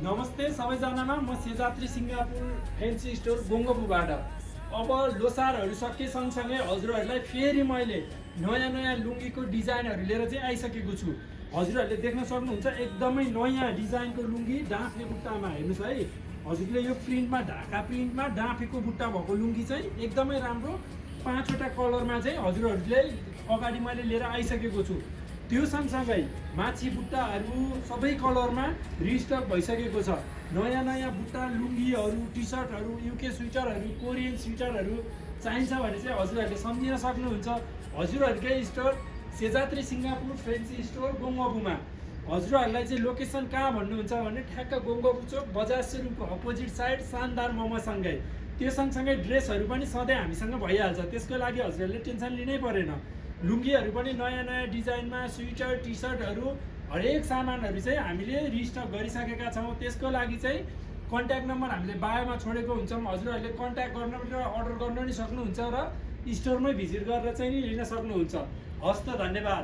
नमस्ते सबैजनामा म सेजात्री Singapore fancy store गोङ्गपुबाट। अब लोसारहरू सके सँगसँगै हजुरहरूलाई फेरि मैले नयाँ लुङ्गीको डिजाइनहरू लिएर चाहिँ आइसकेको छु। हजुरहरूले देख्न सक्नुहुन्छ एकदमै नयाँ डिजाइनको लुङ्गी डाँफे बुट्टामा। हेर्नुहोस् है, हजुरले यो प्रिन्टमा ढाका प्रिन्टमा डाँफेको बुट्टा भएको लुङ्गी चाहिँ एकदमै राम्रो 5वटा कलरमा चाहिँ हजुरहरूले अगाडि मैले लिएर आइसकेको छु। त्यो सँगसँगै माछी बुट्टाहरू सबै कलरमा रिस्टक भइसकेको छ। नयाँ बुट्टा लुङ्गीहरू, टी सर्टहरू, युके स्वेटरहरू, कोरियन स्वेटरहरू चाहिन्छ भने चाहिँ हजुरहरूले सम्झिन सक्नुहुन्छ। हजुरहरूकै स्टोर सेजात्री सिङ्गापुर फेन्सी स्टोर गोङ्गपुमा। हजुरहरूलाई चाहिँ लोकेसन कहाँ भन्नुहुन्छ भने ठ्याक्क गोङ्गपु चोक बजाज सुरुङको अपोजिट साइड शानदार मोमोसँगै। त्यो सँगसँगै ड्रेसहरू पनि सधैँ हामीसँग भइहाल्छ, त्यसको लागि हजुरहरूले टेन्सन लिनै परेन। लुङ्गीहरू पनि नयाँ डिजाइनमा, स्वेटर, टी सर्टहरू हरेक सामानहरू चाहिँ हामीले रिस्टक गरिसकेका छौँ। त्यसको लागि चाहिँ कन्ट्याक्ट नम्बर हामीले बायोमा छोडेको हुन्छौँ। हजुरहरूले कन्ट्याक्ट गर्न र अर्डर गर्न नि सक्नुहुन्छ र स्टोरमै भिजिट गरेर चाहिँ नि लिन सक्नुहुन्छ। हस् त, धन्यवाद।